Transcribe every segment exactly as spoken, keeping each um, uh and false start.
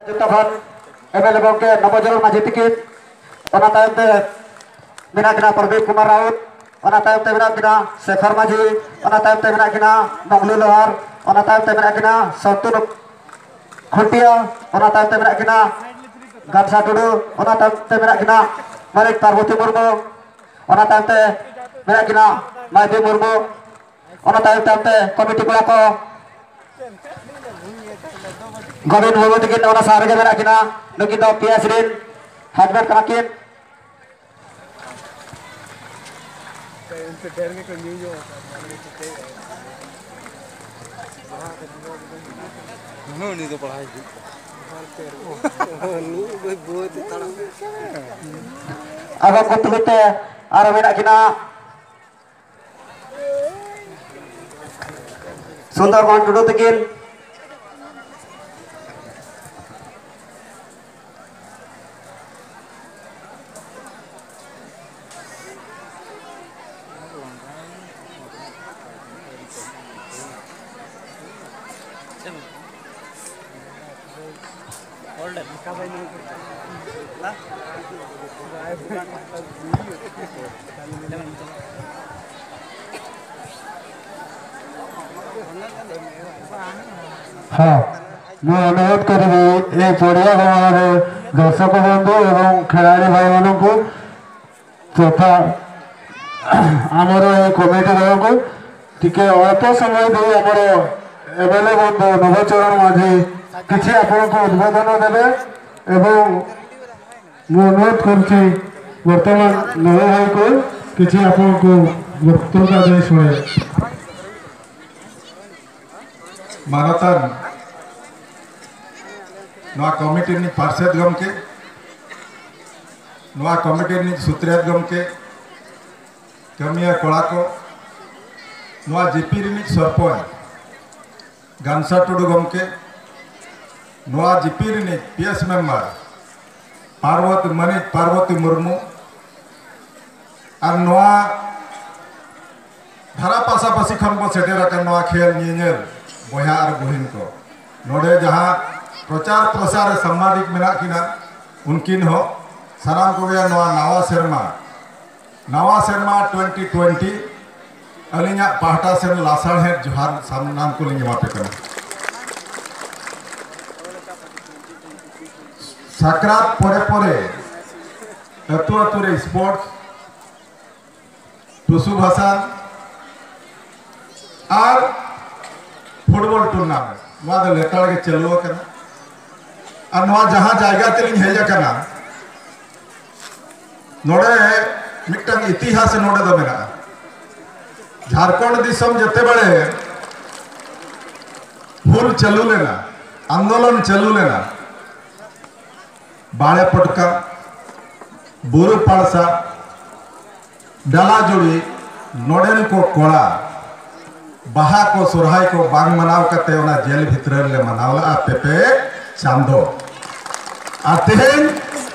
ᱡᱚᱛᱚ ᱠᱷᱚᱱ M L A ᱜᱚᱢᱠᱮ ᱱᱚᱵᱚᱡᱚᱱ ᱢᱟᱹᱡᱷᱤ ᱛᱤᱠᱤᱱ, ᱚᱱᱟ ᱛᱟᱭᱚᱢ ᱛᱮ ᱢᱮᱱᱟᱜ ᱠᱤᱱᱟ ᱯᱨᱚᱫᱤᱯ ᱠᱩᱢᱟᱨ ᱨᱟᱣᱩᱛ, ᱚᱱᱟ ᱛᱟᱭᱚᱢ ᱛᱮ ᱢᱮᱱᱟᱜ ᱠᱤᱱᱟ ᱥᱮᱠᱷᱚᱨ ᱢᱟᱹᱡᱷᱤ, ᱚᱱᱟ ᱛᱟᱭᱚᱢ ᱛᱮ ᱢᱮᱱᱟᱜ ᱠᱤᱱᱟ ᱢᱚᱝᱞᱩ ᱞᱳᱦᱟᱨ, ᱚᱱᱟ ᱛᱟᱭᱚᱢ ᱛᱮ ᱢᱮᱱᱟᱜ ᱠᱤᱱᱟ ᱥᱚᱱᱛᱩ ᱠᱷᱩᱴᱤᱭᱟ, ᱚᱱᱟ ᱛᱟᱭᱚᱢ ᱛᱮ ᱢᱮᱱᱟᱜ ᱠᱤᱱᱟ ᱜᱟᱱᱥᱟ ᱴᱩᱰᱩ, ᱚᱱᱟ ᱛᱟᱭᱚᱢ ᱛᱮ ᱢᱮᱱᱟᱜ ᱠᱤᱱᱟ ᱢᱟᱹᱱᱤᱡ ᱯᱟᱨᱵᱚᱛᱤ ᱢᱩᱨᱢᱩ, ᱚᱱᱟ ᱛᱟᱭᱚᱢ ᱛᱮ ᱢᱮᱱᱟᱜ ᱠᱤᱱᱟ ᱢᱟᱭᱫᱤ ᱢᱩᱨᱢᱩ, ᱚᱱᱟ ᱛᱟᱭᱚᱢ ᱛᱟᱭᱚᱢ ᱛᱮ ᱠᱚᱢᱤᱴᱤ ᱠᱚᱲᱟ ᱠᱚ ᱜᱳᱵᱤᱱ ᱢᱩᱨᱢᱩ ᱛᱟᱹᱠᱤᱱ ᱚᱱᱟ ᱥᱟᱦᱟ ᱨᱮᱜᱮ ᱢᱮᱱᱟᱜ ᱠᱤᱱᱟ᱾ ᱱᱩᱠᱤᱱ ᱫᱚ ᱯᱤ ᱮᱥ ᱨᱤᱱ ᱦᱮᱰᱢᱮᱴ ᱠᱟᱱᱟ ᱠᱤᱱ᱾ ᱩᱱᱤ ᱫᱚ ᱯᱟᱲᱦᱟᱣ ᱦᱤᱡᱩᱜ ᱟᱫᱚ ᱠᱚ ᱛᱩᱞᱩᱡ ᱛᱮ ᱟᱨᱚ ᱢᱮᱱᱟᱜ ᱠᱤᱱᱟ ᱥᱩᱱᱫᱚᱨ ᱢᱳᱦᱚᱱ ᱴᱩᱰᱩ ᱛᱟᱹᱠᱤᱱ᱾ ହଁ, ମୁଁ ଅନୁରୋଧ କରିବି ଏ ପଡ଼ିଆ ଗହଣରେ ଦର୍ଶକ ବନ୍ଧୁ ଏବଂ ଖେଳାଳି ଭାଇମାନଙ୍କୁ ତଥା ଆମର ଏ କମିଟି ଦଳକୁ ଟିକେ ଅଳ୍ପ ସମୟ ଦେଇ ଆମର ଏମ୍ ଏଲ୍ ଏ ବନ୍ଧୁ ନବଚରଣ ମାଝୀ କିଛି ଆପଣଙ୍କୁ ଉଦ୍ବୋଧନ ଦେବେ ଏବଂ ମୁଁ ଅନୁରୋଧ କରୁଛି ବର୍ତ୍ତମାନ ନବ ଭାଇକୁ କିଛି ଆପଣଙ୍କୁ ବକ୍ତୃତା ଦେଇ ଶୁଣାଇବେ। ᱢᱟᱱᱚᱛᱟᱱ ᱱᱚᱣᱟ ᱠᱚᱢᱤᱴᱤ ᱨᱤᱱᱤᱡ ᱯᱟᱨᱥᱮᱛ ᱜᱚᱢᱠᱮ, ᱱᱚᱣᱟ ᱠᱚᱢᱤᱴᱤ ᱨᱤᱱᱤᱡ ᱥᱩᱛᱨᱮᱛ ᱜᱚᱢᱠᱮ, ᱠᱟᱹᱢᱤᱭᱟᱹ ᱠᱚᱲᱟ ᱠᱚ, ᱱᱚᱣᱟ ᱡᱤᱯᱤ ᱨᱤᱱᱤᱡ ᱥᱚᱨᱯᱚᱧᱪ ᱜᱟᱱᱥᱟ ᱴᱩᱰᱩ ᱜᱚᱢᱠᱮ, ᱱᱚᱣᱟ ᱡᱤᱯᱤ ᱨᱤᱱᱤᱡ ᱯᱤ ᱮᱥ ᱢᱮᱢᱵᱟᱨ ᱯᱟᱨᱵᱚᱛᱤ, ᱢᱟᱹᱱᱤᱡ ᱯᱟᱨᱵᱚᱛᱤ ᱢᱩᱨᱢᱩ, ᱟᱨ ᱱᱚᱣᱟ ᱫᱷᱟᱨᱟ ᱯᱟᱥᱟᱯᱟᱥᱤ ᱠᱷᱚᱱ ᱵᱚ ᱥᱮᱴᱮᱨ ᱟᱠᱟᱱ ᱱᱚᱣᱟ ᱠᱷᱮᱞ ᱧᱮᱧᱮᱞ ᱵᱚᱭᱦᱟ ᱟᱨ ᱵᱩᱦᱤᱱ ᱠᱚ, ᱱᱚᱰᱮ ᱡᱟᱦᱟᱸ ᱯᱨᱚᱪᱟᱨ ᱯᱨᱚᱥᱟᱨ ᱨᱮ ᱥᱟᱢᱵᱟᱫᱤᱠ ᱢᱮᱱᱟᱜ ᱠᱤᱱᱟ, ᱩᱱᱠᱤᱱ ᱦᱚᱸ ᱥᱟᱱᱟᱢ ᱠᱚᱜᱮ ᱱᱚᱣᱟ ᱱᱟᱣᱟ ᱥᱮᱨᱢᱟ, ᱱᱟᱣᱟ ᱥᱮᱨᱢᱟ ᱴᱩᱭᱮᱱᱴᱤ ᱴᱩᱭᱮᱱᱴᱤ ᱟᱹᱞᱤᱧᱟᱜ ᱯᱟᱦᱴᱟ ᱥᱮᱱ ᱞᱟᱥᱟᱲᱦᱮᱫ ᱡᱚᱦᱟᱨ ᱥᱟᱱᱟᱢ ᱠᱚᱞᱤᱧ ᱮᱢᱟ ᱯᱮ ᱠᱟᱱᱟ᱾ ᱥᱟᱠᱨᱟᱛ ᱯᱚᱨᱮ ᱯᱚᱨᱮ ᱟᱹᱛᱩ ᱟᱹᱛᱩ ᱨᱮ ᱥᱯᱳᱨᱴᱥ, ᱴᱩᱥᱩ ᱵᱷᱟᱥᱟᱱ ᱟᱨ ᱯᱷᱩᱴᱵᱚᱞ ᱴᱩᱨᱱᱟᱢᱮᱱᱴ, ᱱᱚᱣᱟ ᱫᱚ ᱞᱮᱛᱟᱲ ᱜᱮ ᱪᱟᱹᱞᱩ ᱟᱠᱟᱱᱟ᱾ ᱟᱨ ᱱᱚᱣᱟ ᱡᱟᱦᱟᱸ ᱡᱟᱭᱜᱟ ᱛᱮᱞᱤᱧ ᱦᱮᱡ ᱟᱠᱟᱱᱟ, ᱱᱚᱰᱮ ᱢᱤᱫᱴᱟᱝ ᱤᱛᱤᱦᱟᱥ ᱱᱚᱰᱮ ᱫᱚ ᱢᱮᱱᱟᱜᱼᱟ᱾ ᱡᱷᱟᱲᱠᱷᱚᱸᱰ ᱫᱤᱥᱚᱢ ᱡᱮᱛᱮᱵᱮᱲᱮ ᱦᱩᱞ ᱪᱟᱹᱞᱩ ᱞᱮᱱᱟ, ᱟᱱᱫᱳᱞᱚᱱ ᱪᱟᱹᱞᱩ ᱞᱮᱱᱟ, ᱵᱟᱲᱮ ᱯᱚᱴᱠᱟ, ᱵᱩᱨᱩ ᱯᱟᱲᱥᱟ, ᱰᱟᱞᱟᱡᱩᱲᱤ, ᱱᱚᱰᱮᱱ ᱠᱚ ᱠᱚᱲᱟ ᱵᱟᱦᱟ ᱠᱚ ᱥᱚᱨᱦᱟᱭ ᱠᱚ ᱵᱟᱝ ᱢᱟᱱᱟᱣ ᱠᱟᱛᱮ ᱚᱱᱟ ᱡᱮᱞ ᱵᱷᱤᱛᱨᱤ ᱨᱮᱞᱮ ᱢᱟᱱᱟᱣ ᱞᱮᱫᱼᱟ ᱯᱮ ᱯᱮ ᱪᱟᱸᱫᱚ᱾ ᱟᱨ ᱛᱮᱦᱮᱧ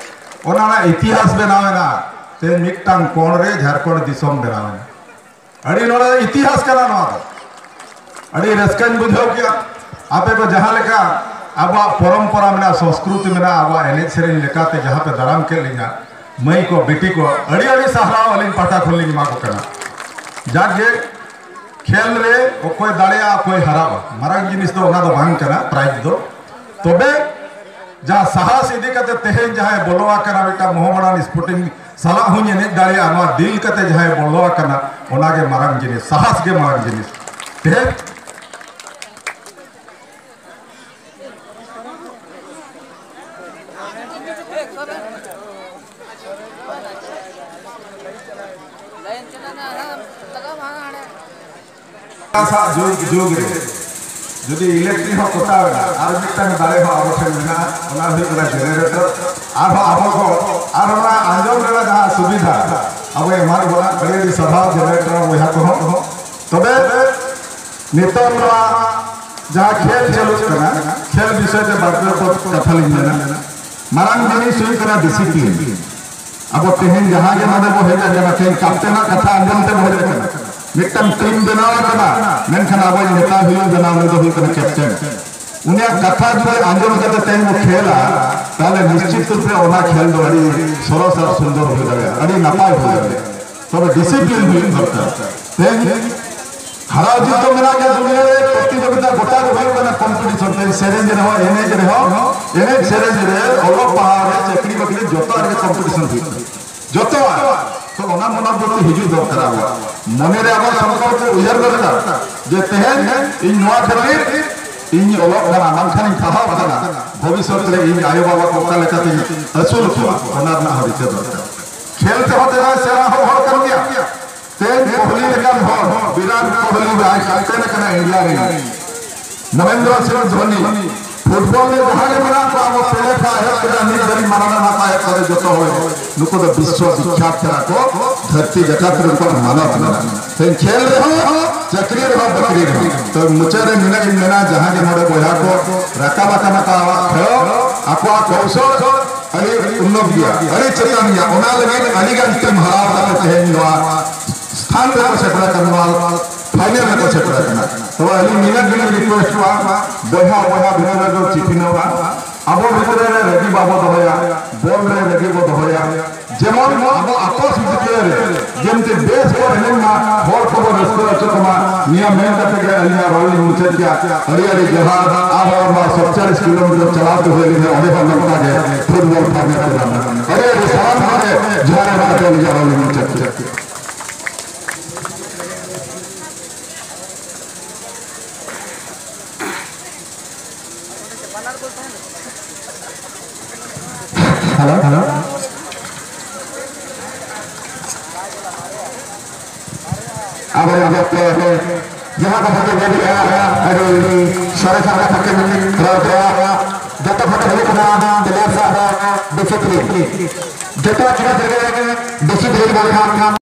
ᱚᱱᱟ ᱨᱮᱱᱟᱜ ᱤᱛᱤᱦᱟᱥ ᱵᱮᱱᱟᱣ ᱮᱱᱟ᱾ ᱛᱮᱦᱮᱧ ᱢᱤᱫᱴᱟᱝ ᱠᱚᱬ ᱨᱮ ᱡᱷᱟᱲᱠᱷᱚᱸᱰ ᱫᱤᱥᱚᱢ ᱵᱮᱱᱟᱣ ᱮᱱᱟ᱾ ᱟᱹᱰᱤ ᱱᱚᱰᱮ ᱤᱛᱤᱦᱟᱥ ᱠᱟᱱᱟ ᱱᱚᱣᱟ ᱫᱚ᱾ ᱟᱹᱰᱤ ᱨᱟᱹᱥᱠᱟᱹᱧ ᱵᱩᱡᱷᱟᱹᱣ ᱠᱮᱫᱼᱟ᱾ ᱟᱯᱮ ᱠᱚ ᱡᱟᱦᱟᱸ ᱞᱮᱠᱟ ᱟᱵᱚᱣᱟᱜ ᱯᱚᱨᱚᱢᱯᱚᱨᱟ ᱢᱮᱱᱟᱜᱼᱟ, ᱥᱚᱸᱥᱠᱨᱩᱛᱤ ᱢᱮᱱᱟᱜᱼᱟ, ᱟᱵᱚᱣᱟᱜ ᱮᱱᱮᱡ ᱥᱮᱨᱮᱧ ᱞᱮᱠᱟᱛᱮ ᱡᱟᱦᱟᱸ ᱯᱮ ᱫᱟᱨᱟᱢ ᱠᱮᱫ ᱞᱤᱧᱟ, ᱢᱟᱹᱭ ᱠᱚ ᱵᱤᱴᱤ ᱠᱚ, ᱟᱹᱰᱤ ᱟᱹᱰᱤ ᱥᱟᱨᱦᱟᱣ ᱟᱹᱞᱤᱧ ᱯᱟᱦᱴᱟ ᱠᱷᱚᱱ ᱞᱤᱧ ᱮᱢᱟ ᱠᱚ ᱠᱟᱱᱟ᱾ ᱡᱟᱠ ᱜᱮ, ᱠᱷᱮᱞ ᱨᱮ ᱚᱠᱚᱭ ᱫᱟᱲᱮᱭᱟᱜᱼᱟ, ᱚᱠᱚᱭ ᱦᱟᱨᱟᱜᱼᱟ, ᱢᱟᱨᱟᱝ ᱡᱤᱱᱤᱥ ᱫᱚ ᱚᱱᱟ ᱫᱚ ᱵᱟᱝ ᱠᱟᱱᱟ, ᱯᱨᱟᱭᱤᱡᱽ ᱫᱚ᱾ ᱛᱚᱵᱮ ᱡᱟᱦᱟᱸ ᱥᱟᱦᱟᱥ ᱤᱫᱤ ᱠᱟᱛᱮ ᱛᱮᱦᱮᱧ ᱡᱟᱦᱟᱸᱭ ᱵᱚᱞᱚ ᱟᱠᱟᱱᱟ ᱢᱤᱫᱴᱟᱝ ᱢᱚᱦᱚᱢᱚᱰᱟᱱ ᱥᱯᱳᱨᱴᱤᱝ ᱥᱟᱞᱟᱜ ᱦᱚᱸᱧ ᱮᱱᱮᱡ ᱫᱟᱲᱮᱭᱟᱜᱼᱟ, ᱱᱚᱣᱟ ᱫᱤᱞ ᱠᱟᱛᱮ ᱡᱟᱦᱟᱸᱭ ᱵᱚᱞᱚ ᱟᱠᱟᱱᱟ, ᱚᱱᱟᱜᱮ ᱢᱟᱨᱟᱝ ᱡᱤᱱᱤᱥ, ᱥᱟᱦᱟᱥ ᱜᱮ ᱢᱟᱨᱟᱝ ᱡᱤᱱᱤᱥ᱾ ᱛᱮᱦᱮᱧ ᱥᱟᱜ ᱡᱩᱜᱽ ᱡᱩᱜᱽ ᱨᱮ ᱡᱩᱫᱤ ᱤᱞᱮᱠᱴᱨᱤᱠ ᱦᱚᱸ ᱠᱚᱴᱟᱣ ᱮᱱᱟ, ᱟᱨ ᱢᱤᱫᱴᱟᱝ ᱫᱟᱲᱮ ᱦᱚᱸ ᱟᱵᱚ ᱴᱷᱮᱱ ᱢᱮᱱᱟᱜᱼᱟ, ᱚᱱᱟ ᱦᱩᱭᱩᱜ ᱠᱟᱱᱟ ᱡᱮᱱᱟᱨᱮᱴᱚᱨ᱾ ᱟᱨᱦᱚᱸ ᱟᱵᱚ ᱠᱚ ᱟᱨ ᱚᱱᱟ ᱟᱸᱡᱚᱢ ᱨᱮᱱᱟᱜ ᱡᱟᱦᱟᱸ ᱥᱩᱵᱤᱫᱷᱟ ᱟᱵᱚ ᱮᱢᱟᱱ ᱵᱚᱱᱟ, ᱟᱹᱰᱤ ᱟᱹᱰᱤ ᱥᱟᱨᱦᱟᱣ ᱡᱮᱱᱟᱨᱮᱴᱚᱨ ᱵᱚᱭᱦᱟ ᱠᱚᱦᱚᱸ᱾ ᱛᱚᱵᱮ ᱱᱤᱛᱚᱜ ᱱᱚᱣᱟ ᱡᱟᱦᱟᱸ ᱠᱷᱮᱞ ᱪᱟᱹᱞᱩᱜ ᱠᱟᱱᱟ, ᱠᱷᱮᱞ ᱵᱤᱥᱚᱭ ᱛᱮ ᱵᱟᱨ ᱯᱮ ᱯᱚᱫ ᱠᱟᱛᱷᱟ ᱞᱤᱧ ᱢᱮᱱᱟ᱾ ᱢᱟᱨᱟᱝ ᱡᱤᱱᱤᱥ ᱦᱩᱭᱩᱜ ᱠᱟᱱᱟ ᱰᱤᱥᱤᱯᱞᱤᱱ᱾ ᱟᱵᱚ ᱛᱮᱦᱮᱧ ᱡᱟᱦᱟᱸ ᱜᱮ ᱱᱚᱰᱮ ᱵᱚ ᱦᱮᱡ ᱟᱠᱟᱱᱟ, ᱛᱮᱦᱮᱧ ᱠᱟᱯᱴᱮᱱᱟᱜ ᱠᱟᱛᱷᱟ ᱟᱸᱡᱚᱢ ᱛᱮ ᱵᱚ ᱦᱮᱡ ᱟᱠᱟᱱᱟ᱾ ᱢᱤᱫᱴᱟᱝ ᱴᱤᱢ ᱵᱮᱱᱟᱣ ᱟᱠᱟᱱᱟ, ᱢᱮᱱᱠᱷᱟᱱ ᱟᱵᱚ ᱱᱮᱛᱟ ᱦᱩᱭᱩᱜ ᱵᱮᱱᱟᱣ ᱩᱱᱤ ᱫᱚ ᱦᱩᱭᱩᱜ ᱠᱟᱱᱟ ᱠᱮᱯᱴᱮᱱ᱾ ᱩᱱᱤᱭᱟᱜ ᱠᱟᱛᱷᱟ ᱡᱩᱫᱤ ᱟᱸᱡᱚᱢ ᱠᱟᱛᱮ ᱛᱮᱦᱮᱧ ᱵᱚ ᱠᱷᱮᱞᱟ, ᱛᱟᱦᱞᱮ ᱱᱤᱥᱪᱤᱛ ᱨᱩᱯ ᱨᱮ ᱚᱱᱟ ᱠᱷᱮᱞ ᱫᱚ ᱟᱹᱰᱤ ᱥᱚᱨᱚᱥ ᱟᱨ ᱥᱩᱱᱫᱚᱨ ᱦᱩᱭ ᱫᱟᱲᱮᱭᱟᱜᱼᱟ, ᱟᱹᱰᱤ ᱱᱟᱯᱟᱭ ᱦᱩᱭ ᱫᱟᱲᱮᱭᱟᱜᱼᱟ᱾ ᱛᱚᱵᱮ ᱰᱤᱥᱤᱯᱞᱤᱱ ᱦᱩᱭᱩᱜ ᱫᱚᱨᱠᱟᱨ᱾ ᱛᱮᱦᱮᱧ ᱦᱟᱨᱟᱣ ᱡᱤᱛ ᱫᱚ ᱢᱮᱱᱟᱜ ᱜᱮᱭᱟ, ᱫᱩᱱᱤᱭᱟᱹ ᱨᱮ ᱯᱨᱚᱛᱤᱡᱳᱜᱤᱛᱟ ᱜᱚᱴᱟ ᱜᱮ ᱦᱩᱭᱩᱜ ᱠᱟᱱᱟ, ᱠᱚᱢᱯᱤᱴᱤᱥᱚᱱ᱾ ᱛᱮᱦᱮᱧ ᱥᱮᱨᱮᱧ ᱨᱮᱦᱚᱸ, ᱮᱱᱮᱡ ᱨᱮᱦᱚᱸ, ᱮᱱᱮᱡ ᱥᱮᱨᱮᱧ ᱨᱮ, ᱚᱞᱚᱜ ᱯᱟᱲᱦᱟᱣ ᱨᱮ, ᱪᱟᱹᱠᱨᱤ ᱵᱟᱹᱠᱨᱤ, ᱡᱚᱛᱚ ᱨᱮᱜᱮ ᱠᱚᱢᱯᱤᱴᱤᱥᱚᱱ ᱦᱩᱭᱩᱜ ᱠᱟᱱᱟ᱾ ᱡᱚᱛᱚᱣᱟᱜ᱾ ᱛᱚ ᱚᱱᱟ ᱢᱚᱱᱳᱵᱨᱚᱛᱤ ᱦᱤᱡᱩᱜ ᱫᱚᱨᱠᱟᱨ ᱟᱵᱚᱣᱟᱜ᱾ ᱢᱚᱱᱮ ᱨᱮ ᱟᱵᱚ ᱥᱚᱝᱠᱚᱞᱯᱚ ᱩᱭᱦᱟᱹᱨ ᱫᱚᱨᱠᱟᱨ ᱡᱮ ᱛᱮᱦᱮᱧ ᱤᱧ ᱱᱚᱣᱟ ᱠᱷᱟᱹᱛᱤᱨ ᱤᱧ ᱚᱞᱚᱜ ᱠᱟᱱᱟ, ᱵᱟᱝᱠᱷᱟᱱ ᱤᱧ ᱯᱟᱲᱦᱟᱣ ᱠᱟᱱᱟ, ᱵᱷᱚᱵᱤᱥᱥᱚᱛ ᱨᱮ ᱤᱧ ᱟᱭᱳ ᱵᱟᱵᱟ ᱠᱚ ᱚᱠᱟ ᱞᱮᱠᱟᱛᱤᱧ ᱟᱹᱥᱩᱞ ᱠᱚᱣᱟ, ᱚᱱᱟ ᱨᱮᱱᱟᱜ ᱦᱚᱸ ᱨᱤᱠᱟᱹ ᱫᱚᱨᱠᱟᱨ᱾ ᱠᱷᱮᱞ ᱛᱮᱦᱚᱸ ᱛᱮᱨᱟᱭ ᱥᱮᱬᱟ ᱦᱚᱲ, ᱦᱚᱲ ᱠᱟᱱ ᱜᱮᱭᱟ᱾ ᱛᱮᱦᱮᱧ ᱠᱳᱦᱞᱤ ᱞᱮᱠᱟᱱ ᱦᱚᱲ, ᱵᱤᱨᱟᱴ ᱠᱳᱦᱞᱤ ᱡᱟᱦᱟᱸᱭ ᱠᱮᱯᱴᱮᱱ ᱠᱟᱱᱟ ᱤᱱᱰᱤᱭᱟ ᱨᱮᱱ, ᱱᱚᱨᱮᱱᱫᱨᱚ ᱥᱤᱝ ᱫᱷᱳᱱᱤ, ᱯᱷᱩᱴᱵᱚᱞ ᱨᱮ ᱡᱟᱦᱟᱸ ᱜᱮ ᱢᱮᱱᱟᱜ ᱠᱚᱣᱟ, ᱟᱵᱚ ᱯᱮᱞᱮ ᱠᱷᱚᱱ ᱮᱦᱚᱵ ᱠᱟᱛᱮ ᱱᱤᱛ ᱫᱷᱟᱹᱵᱤᱡ ᱢᱟᱨᱟᱱᱟ ᱱᱟᱯᱟᱭ ᱠᱚᱨᱮ ᱡᱚᱛᱚ ᱦᱚᱲ ᱱᱩᱠᱩ ᱫᱚ ᱵᱤᱥᱥᱚ ᱵᱤᱠᱠᱷᱟᱛ ᱠᱟᱱᱟ ᱠᱚ, ᱫᱷᱟᱹᱨᱛᱤ ᱡᱟᱠᱟᱛ ᱨᱮ ᱩᱱᱠᱩᱣᱟᱜ ᱢᱟᱱᱚᱛ ᱢᱮᱱᱟᱜᱼᱟ᱾ ᱛᱮᱦᱮᱧ ᱠᱷᱮᱞ ᱨᱮᱦᱚᱸ, ᱪᱟᱹᱠᱨᱤ ᱨᱮᱦᱚᱸ, ᱵᱟᱹᱠᱨᱤ ᱨᱮᱦᱚᱸ᱾ ᱛᱚ ᱢᱩᱪᱟᱹᱫ ᱨᱮ ᱱᱤᱱᱟᱹᱜ ᱤᱧ ᱢᱮᱱᱟ, ᱡᱟᱦᱟᱸ ᱜᱮ ᱱᱚᱰᱮ ᱵᱚᱭᱦᱟ ᱠᱚ ᱨᱟᱠᱟᱵ ᱟᱠᱟᱱᱟ ᱠᱚ, ᱟᱠᱚᱣᱟᱜ ᱠᱷᱮᱞ, ᱟᱠᱚᱣᱟᱜ ᱠᱚᱣᱥᱚᱞ ᱟᱹᱰᱤ ᱩᱱᱱᱚᱛ ᱜᱮᱭᱟ, ᱟᱹᱰᱤ ᱪᱮᱛᱟᱱ ᱜᱮᱭᱟ᱾ ᱚᱱᱟ ᱞᱟᱹᱜᱤᱫ ᱟᱹᱰᱤ ᱜᱟᱱ ᱴᱤᱢ ᱦᱟᱨᱟᱣ ᱠᱟᱛᱮ ᱛᱮᱦᱮᱧ ᱱᱚᱣᱟ ᱥᱛᱷᱟᱱ ᱨᱮᱠᱚ ᱥᱮᱴᱮᱨ ᱟᱠᱟᱱᱟ, ᱱᱚᱣᱟ ᱯᱷᱟᱭᱱᱮᱞ ᱨᱮᱠᱚ ᱥᱮᱴᱮᱨ ᱟᱠᱟᱱᱟ᱾ ᱛᱚᱵᱮ ᱟᱹᱞᱤᱧ ᱱᱤᱱᱟᱹᱜ ᱜᱮᱞᱤᱧ ᱨᱤᱠᱩᱭᱮᱥᱴ ᱠᱚᱣᱟ, ᱵᱚᱭᱦᱟ ᱵᱚᱭᱦᱟ ᱵᱷᱤᱛᱨᱤ ᱨᱮᱫᱚ ᱪᱤᱠᱤᱱᱚᱜᱼᱟ, ᱟᱵᱚ ᱵᱷᱤᱛᱨᱤ ᱨᱮ ᱨᱟᱹᱜᱤ ᱵᱟᱵᱚ ᱫᱚᱦᱚᱭᱟ, ᱵᱚᱞ ᱨᱮ ᱨᱟᱹᱜᱤ ᱵᱚ ᱫᱚᱦᱚᱭᱟ, ᱡᱮᱢᱚᱱ ᱟᱵᱚ ᱟᱯᱚᱥ ᱵᱷᱤᱛᱨᱤ ᱨᱮ ᱡᱮᱢᱛᱤ ᱵᱮᱥ ᱵᱚ ᱮᱱᱮᱡ ᱢᱟ, ᱦᱚᱲ ᱠᱚᱵᱚ ᱨᱟᱹᱥᱠᱟᱹ ᱦᱚᱪᱚ ᱠᱚᱢᱟ᱾ ᱱᱤᱭᱟᱹ ᱢᱮᱱ ᱠᱟᱛᱮ ᱜᱮ ᱟᱹᱞᱤᱧᱟᱜ ᱨᱚᱲ ᱞᱤᱧ ᱢᱩᱪᱟᱹᱫ ᱠᱮᱫᱟ᱾ ᱟᱹᱰᱤ ᱟᱹᱰᱤ ᱡᱚᱦᱟᱨ᱾ ᱟᱨᱦᱚᱸ ᱱᱚᱣᱟ ᱥᱟᱛᱪᱟᱞᱤᱥ ᱠᱤᱞᱳᱢᱤᱴᱟᱨ ᱪᱟᱞᱟᱣ ᱛᱮ ᱦᱩᱭ ᱞᱮᱱᱟ, ᱚᱸᱰᱮ ᱦᱚᱸ ᱱᱚᱝᱠᱟ ᱜᱮ ᱯᱷᱩᱴᱵᱚᱞ ᱯᱷᱟᱭᱱᱮᱞ ᱠᱷᱮᱞ ᱨᱮᱱᱟᱜ᱾ ᱟᱹᱰᱤ ᱟᱹᱰᱤ ᱥᱟᱨᱦᱟᱣ᱾ ᱱᱚᱰᱮ ᱡᱚᱦᱟᱨ ᱮᱢ ᱠᱟᱛᱮ ᱟᱹᱞᱤᱧᱟᱜ ᱨᱚᱲ ᱞᱤᱧ ᱢᱩᱪᱟᱹᱫ ᱠᱮᱫᱟ᱾ Hello, hello. ᱟᱵᱚ ᱡᱚᱛᱚ ᱡᱟᱦᱟᱸ ᱠᱟᱛᱷᱟ ᱠᱚ ᱢᱮᱱᱮᱜᱼᱟ, ᱟᱹᱰᱤ ᱥᱚᱨᱮᱥᱟᱜ ᱠᱟᱛᱷᱟ ᱠᱚ ᱨᱚᱲ ᱠᱮᱜᱼᱟ᱾ ᱡᱚᱛᱚ ᱠᱷᱚᱱ ᱦᱩᱭᱩᱜ ᱠᱟᱱᱟ ᱯᱞᱮᱭᱟᱨ ᱥᱟᱵ ᱨᱮ ᱰᱤᱥᱤᱯᱞᱤᱱ᱾ ᱡᱚᱛᱚ ᱠᱷᱮᱞᱳᱰ ᱨᱮᱜᱮ ᱰᱤᱥᱤᱯᱞᱤᱱ ᱵᱟᱝᱠᱷᱟᱱ